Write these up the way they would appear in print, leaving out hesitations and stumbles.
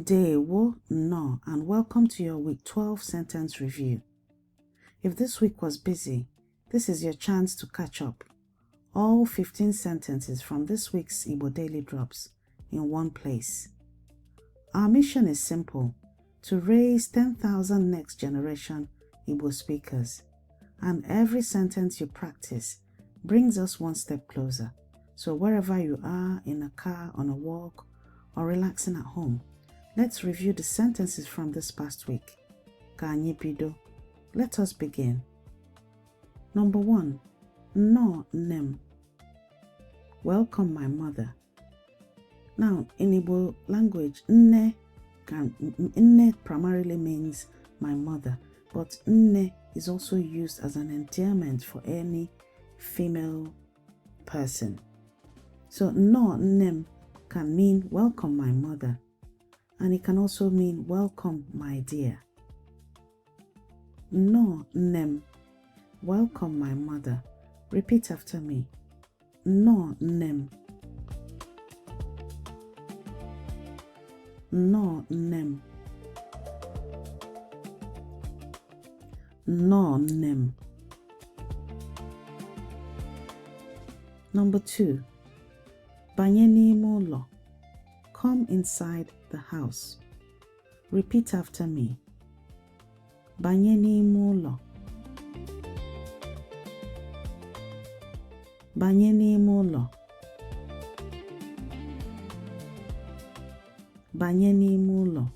Ndewo, Nnọọ, and welcome to your week 12 sentence review. If this week was busy, this is your chance to catch up. All 15 sentences from this week's Igbo Daily Drops in one place. Our mission is simple: to raise 10,000 next generation Igbo speakers. And every sentence you practice brings us one step closer. So wherever you are, in a car, on a walk, or relaxing at home, let's review the sentences from this past week. Ka anyị bido. Let us begin. Number 1. Nnọọ nne m. Welcome my mother. Now, in Igbo language, nne primarily means my mother, but nne is also used as an endearment for any female person. So nnọọ nne m can mean welcome my mother, and it can also mean welcome my dear. Nnọọ nne m, welcome my mother. Repeat after me. Nnọọ nne m. Nnọọ nne m. Nnọọ nne m. Number 2. Banye n'ime ụlọ. Come inside the house. Repeat after me. Banye n'ime ụlọ. Banye n'ime ụlọ. Banye n'ime ụlọ.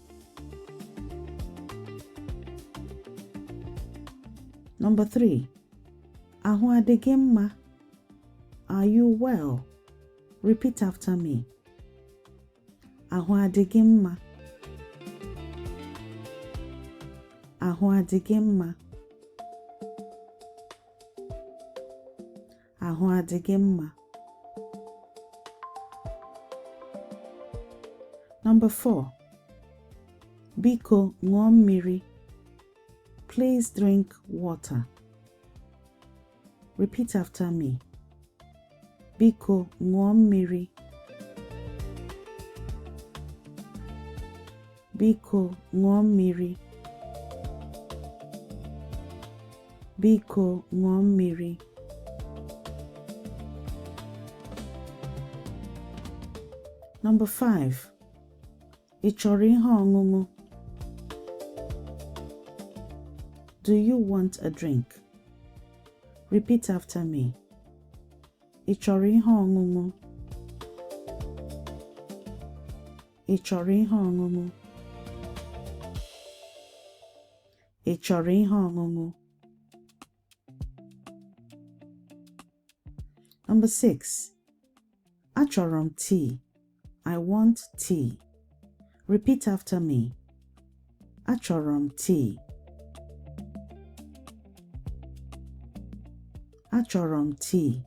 Number 3. Ahụ adịghị mma. Are you well? Repeat after me. Ahụ adịghị mma. Ahụ adịghị mma. Ahụ adịghị mma. Number 4. Biko ṅụọ mmiri. Please drink water. Repeat after me. Biko ṅụọ mmiri. Biko ṅụọ mmiri. Biko ṅụọ mmiri. Number 5. Ị chọrọ ihe ọṅụṅụ? Do you want a drink? Repeat after me. Ị chọrọ ihe ọṅụṅụ? Ị chọrọ ihe ọṅụṅụ? Ị chọrọ ihe ọṅụṅụ? Number 6. Achọrọ m tea. I want tea. Repeat after me. Achọrọ m tea. Achọrọ m tea.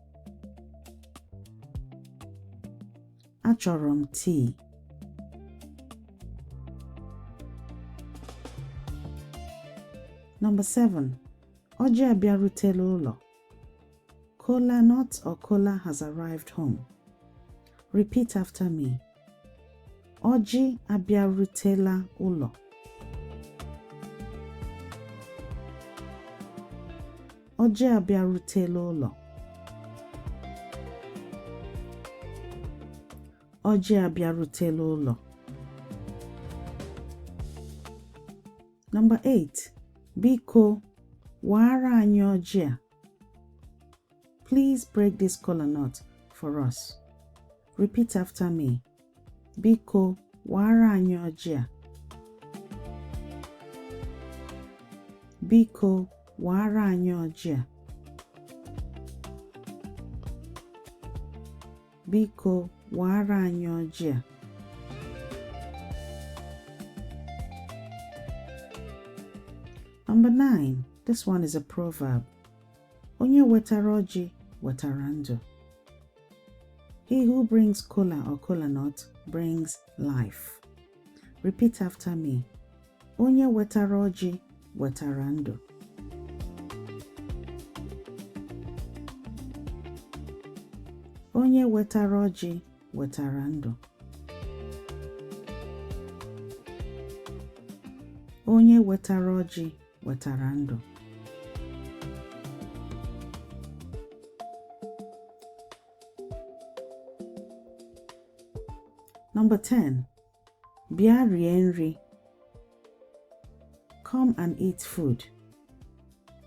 Achọrọ m tea. Number 7. Ọjị abịarutela ụlọ. Kola not or Kola has arrived home. Repeat after me. Ọjị abịarutela ụlọ. Ọjị abịarutela ụlọ. Ọjị abịarutela ụlọ. Number 8. Biko, wara anyị ọjị a. Please break this kola nut for us. Repeat after me. Biko, wara anyị ọjị a. Biko, wara anyị ọjị a. Biko, wara anyị ọjị a. Number 9. This one is a proverb. Onye wetara ọjị wetara ndụ. He who brings kola or kola nut brings life. Repeat after me. Onye wetara ọjị wetara ndụ. Onye wetara ọjị wetara ndụ. Onye wetara ọjị wetara ndụ. Number 10. Bịa rie nri. Come and eat food.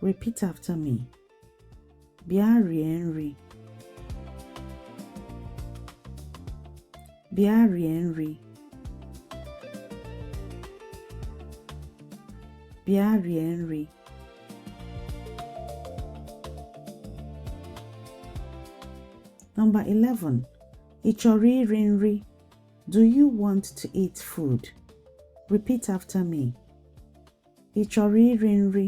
Repeat after me. Bịa rie nri. Bịa rie nri. Bịa rie nri. Number 11. Ị chọrọ iri nri? Do you want to eat food? Repeat after me. Ị chọrọ iri nri?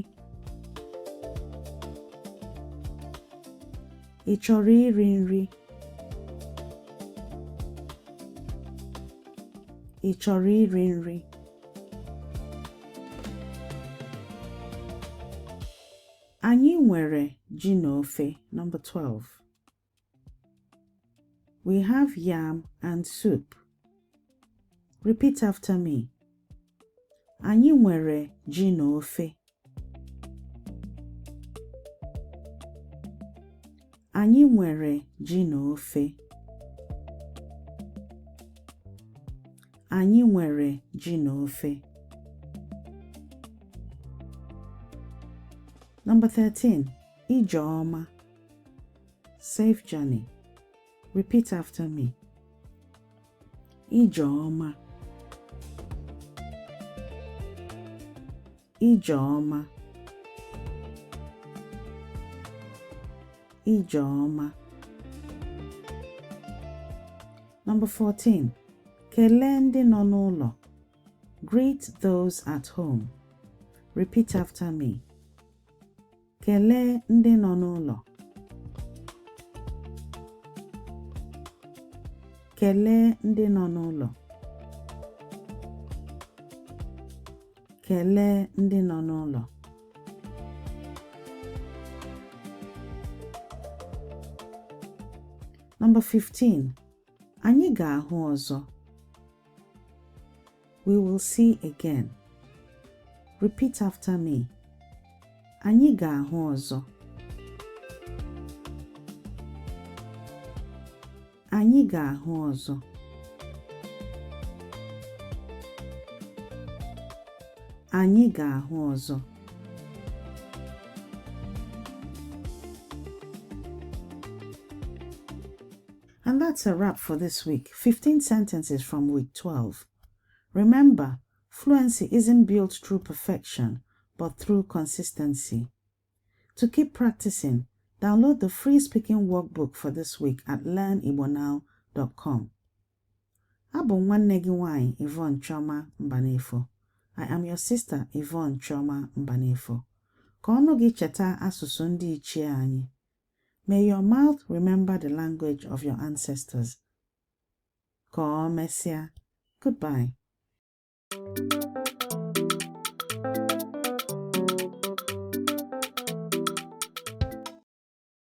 Ị chọrọ iri nri? Ị chọrọ iri nri? Anyị nwere ji na ofe. Number 12. We have yam and soup. Repeat after me. Anyị nwere ji na ofe. Anyị nwere ji na ofe. Anyị nwere ji na ofe. Number 13. Ije ọma. Safe journey. Repeat after me. Ije ọma. Ije ọma. Ije ọma. Number 14. Kelee ndị nọ n'ụlọ. Greet those at home. Repeat after me. Kelee ndị nọ n'ụlọ. Kelee ndị nọ n'ụlọ. Kelee ndị nọ n'ụlọ. Number 15. Anyị ga-ahụ ọzọ. We will see again. Repeat after me. Anyị ga-ahụ ọzọ. Anyị ga-ahụ ọzọ. Anyị ga-ahụ ọzọ. And that's a wrap for this week. 15 sentences from week 12. Remember, fluency isn't built through perfection, but through consistency. To keep practicing, download the free speaking workbook for this week at learnigbonnow.com. Abụ nwanne gị nwanyị Yvonne Chioma Mbanefo. I am your sister Yvonne Chioma Mbanefo. Ka ọnụ gị cheta asụsụ ndị ichie anyị. May your mouth remember the language of your ancestors. Ka o mesịa. Goodbye.